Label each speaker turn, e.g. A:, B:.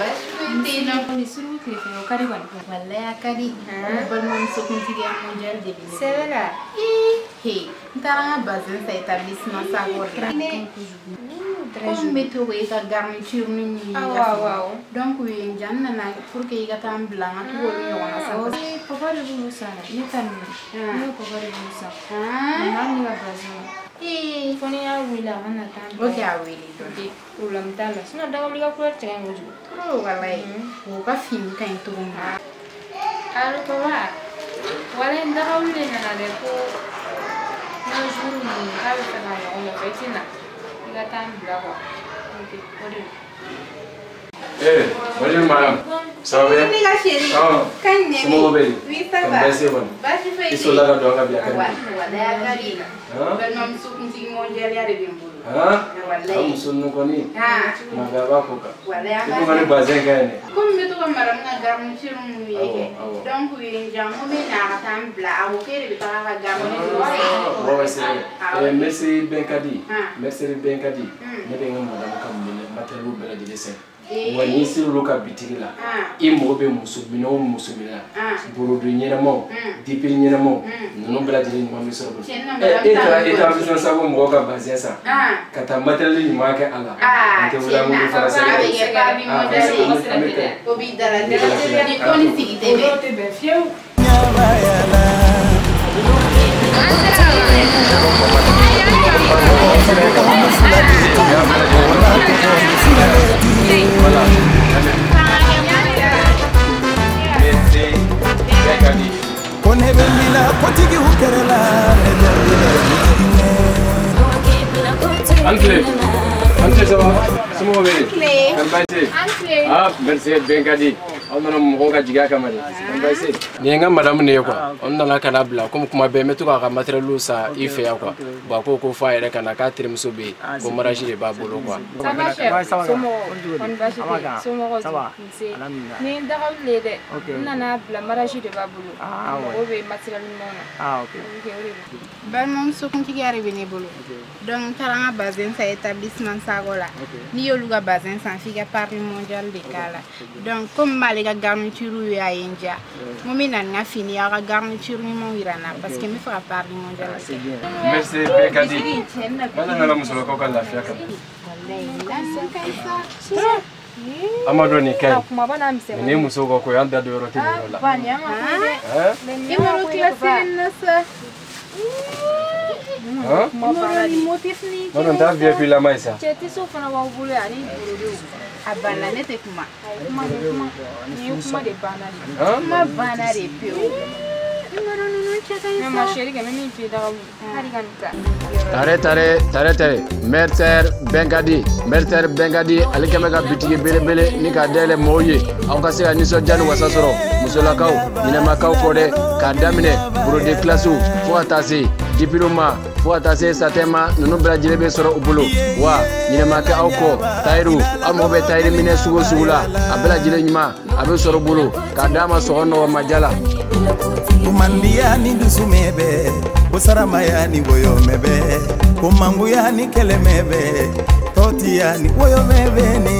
A: Baasi foyi tɛ yen nɔ.
B: Ni suruku tile fɛ o ka di kɔni.
A: Walayi a ka di. Balimamuso kuntigiya mondial de bɛ ne bolo.
B: Sɛbɛ la.
A: He, n taara n ka bazin san établissement Sakɔ de la. Komi n bɛ to k'e ka garniture ni min ye.
B: Awɔ awɔ awɔ.
A: Donc u ye n diya n nana pour que i ka taa n bila n ka to k'olu ɲɔgɔnna san.
B: Papa de b'olu san dɛ. Ne ta ninnu. Ne papa de b'olu san. Mama ni ka bazin. Fo ni y'a wele a kana taa n bila.
A: Ok, a wele dɔɔni.
B: Problème t'a la. Sinon dagawuli ka couleur cɛ ka ɲi kojugu.
A: Trop walayi. O ka fini ka ɲi cogo min na.
B: Allo papa. Walayi n dagawuli de nana dɛ ko n ka jour ninnu k'a bɛ fɛ ka ɲɔgɔn nɔfɛ i tɛ na. I ka taa n bila quoi. Ok, o de don.
C: Eh, bonjour madame. Ça va bien?
A: Ne ka chérie.
C: Ah.
A: Ka ɲi nɛni.
C: Somɔgɔw bɛ di?
A: Oui, ça va.
C: Baasi tɛ kɔni?
A: Baasi foyi tɛ
C: I solila ka don an ka bi a ka di.
A: Walayi a ka di.
C: Han?
A: Balimamuso kuntigi mondial de bɛ n bolo.
C: Han?
A: Walayi.
C: An muso ninnu kɔni.
A: Han.
C: Tuma bɛɛ a b'a ko kan.
A: Walayi an
C: I ko ka ni bazin ka ɲi dɛ.
A: Komi n bɛ to ka madame ka garniture ninnu ye kɛ.
C: Awɔ, awɔ.
A: Donc u ye n diya n ko n bɛ na a ka taa n bila a ko k'e de bɛ taga a ka garniture san.
C: Ouais, ouais, c'est vrai.
A: Awɔ.
C: Eh, merci Benkadi.
A: Han.
C: Merci Benkadi. Ne bɛ n ka madame ka minɛ matériel bɛɛ lajɛlen san.
A: Eh.
C: Wa n'i ser'olu ka bitigi la,
A: Han.
C: i mago bɛ muso minɛ o muso minɛ na,
A: Han.
C: borode ɲɛnamaw, dipiri ɲɛnamaw, ninnu bɛɛ lajɛlen ɲuman bɛ sɔrɔ bolo.
A: Tiɲɛ na,
C: Eh,
A: madame
C: e taara
A: ta bɛ
C: établissement Sako mɔgɔw ka bazin san,
A: Han.
C: ka taa matériel ɲuman kɛ a la.
A: Ah,
C: An tɛ wuli an b'olu fana
A: tiɲɛ na, a
C: sɛgɛrɛ.
A: bɛ kɛ papi
C: Ah,
A: modèle ye.
C: an bɛ taa.
A: O b'i dala ni ko ni sigi tɛ bɛn.
B: O dɔw tɛ bɛn fiyewu.
C: Voilà. Merci Benkadi.
D: Ko ne bɛ min na kotigiw kɛrɛ la ne bɛ
C: An tile. An tile, ça va? Somɔgɔw bɛ di?
A: Tile.
C: Kɔni baasi tɛ yen?
B: An tile.
C: Ah, merci Benkadi. Aw nana mɔgɔw ka jigiya kama de. Kɔni baasi tɛ yen? Nin ye n ka madame de ye quoi. An nana ka na bila komi kuma bɛɛ n bɛ to k'a ka matériel san i fɛ yan quoi. Bon a ko ko f'a yɛrɛ ka na k'a terimuso bɛ yen ko mariage de b'a bolo quoi.
B: Ça va chef? Somɔgɔw? Kɔni baasi tɛ yen? Somɔgɔw dun? Nse. Nin ye n dagawuli ye dɛ. N nana bila mariage de b'a bolo. Mɔgɔw bɛ matériel ɲumanw na. Ok, o de don.
A: Balimamuso kuntigiya de bɛ ne bolo. Donc n taara n ka bazin san établissement Sakɔ la. N'i y'olu ka bazin san f'i ka partie mondiale de k'a la. Donc komi n b'ale ka garniture ye a ye n diya. N ko n bɛ na ni n ka fini ye aw ka garniture ɲumanw yira n na parce que n bɛ fɛ ka partie mondiale kɛ.
C: Merci Benkadi. N'Ala nana musolakaw ka lafiya kama.
A: Walayi lamɛn ka ɲi sa.
C: An ma dɔn nin ka
B: A
C: ɲi.
B: kumaba n'a misɛnmanin.
C: Nin ye musow ka ko ye an da don yɔrɔ tɛ nin yɔrɔ la.
B: Ba nin y'an ka ko ye dɛ.
C: Hein?
B: Nin
A: I
B: y'an ka
A: m'olu
B: ko ye
A: kilasi
B: papa.
A: nin na sa.
C: Hein?
A: I m'olu ni motif ni
C: N dɔn t'a VIP lama ye sa.
B: Cɛ tiso fana b'aw bolo yan ani borodew.
A: A banna ne tɛ kuma.
B: Ayi, kuma ni kuma. Nin ye kuma de banna de.
C: Hein?
A: Kuma banna de pewu. I m'a dɔn ninnu cɛ ka ɲi
B: Mais ma
A: sa.
B: chérie kɛ n bɛ min f'i ye dagawuli. Hali ka nin ta.
C: Tare tare tare tare Merter Benkadi Merter Benkadi ale kɛn bɛ ka bitigi belebele ni k'a dayɛlɛ mɔgɔw ye aw ka se ka nisɔndiya ni wasa sɔrɔ musolakaw ɲinɛmakaw kɔ dɛ k'a daminɛ borode kilasiw fo ka taa se dipiriw ma fo ka taa se satɛn ma ninnu bɛɛ lajɛlen bɛ sɔrɔ u bolo wa ɲinɛma kɛ aw kɔ tayiriw aw mago bɛ tayiri minɛ sugu o sugu la a bɛɛ lajɛlen ɲuman a bɛ sɔrɔ u bolo k'a d'a ma sɔgɔ nɔgɔmaja la.
D: Ko mandiya ni dusumɛ bɛ ko saramaya ni woyomɛ bɛ ko mangoya ni kɛlɛmɛ bɛ tɔtiya ni woyomɛ bɛ ne.